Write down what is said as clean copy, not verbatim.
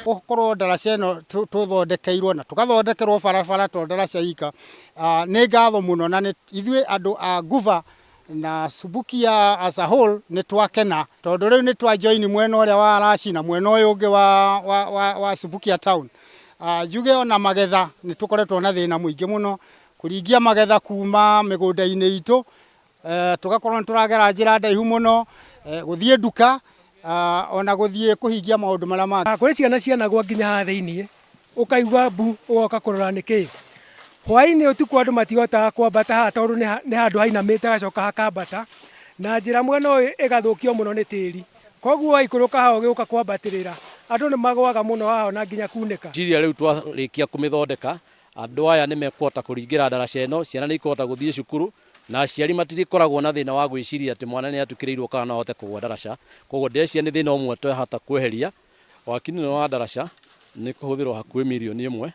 Gũkorwo ndaraca ĩno tũthondekeirwo na tũgathondekerwo barabara to ndaraca ika, nĩ ngatho mũno na ithuĩ andũ a Nguba na Subukia as a whole nĩ twakena tondũ rĩu nĩ twa join mwena ũrĩa wa Araci na mwena ũyũ ũngĩ wa, wa, wa, wa Subukia town. Njuge ona magetha nĩ tũkoretwo na thĩna mũingĩ mũno kũringia magetha kuma mĩgũnda-inĩ itũ. Tũgakorwo nĩ tũragera njĩra ndaihu mũno gũthiĩ nduka ona gũthiĩ kũhingia maũndũ marĩa mangĩ. Kũrĩ ciana cianagwa nginya haha thĩiniĩ, ũkaigua mbu ũgoka kũrora nĩkĩ. Hwaĩ-inĩ ũtukũ andũ matihotaga kwambata haha tondũ nĩ handũ hainamĩte hagacoka hakambata, na njĩra mwena ũyũ ĩgathũkio mũno nĩ tĩri. Koguo waikũrũka haha ũgĩũka kwambatĩrĩra, andũ nĩ magũaga mũno haha ona nginya kunĩka. Ngwĩciria rĩu twarĩkia kũmĩthondeka, andũ aya nĩ mekũhota kũringĩra ndaraca ĩno, ciana nĩ ikũhota gũthiĩ cukuru, na aciari matirĩkoragwo na thĩna wa gwĩciria atĩ mwana nĩ atukĩrĩirwo kana no ahote kũgũa ndaraca. Koguo ndĩreciria nĩ thĩna ũmwe twahota kweheria. Waki-inĩ ũyũ wa ndaraca nĩ kũhũthĩrwo hakuhĩ mirioni ĩmwe.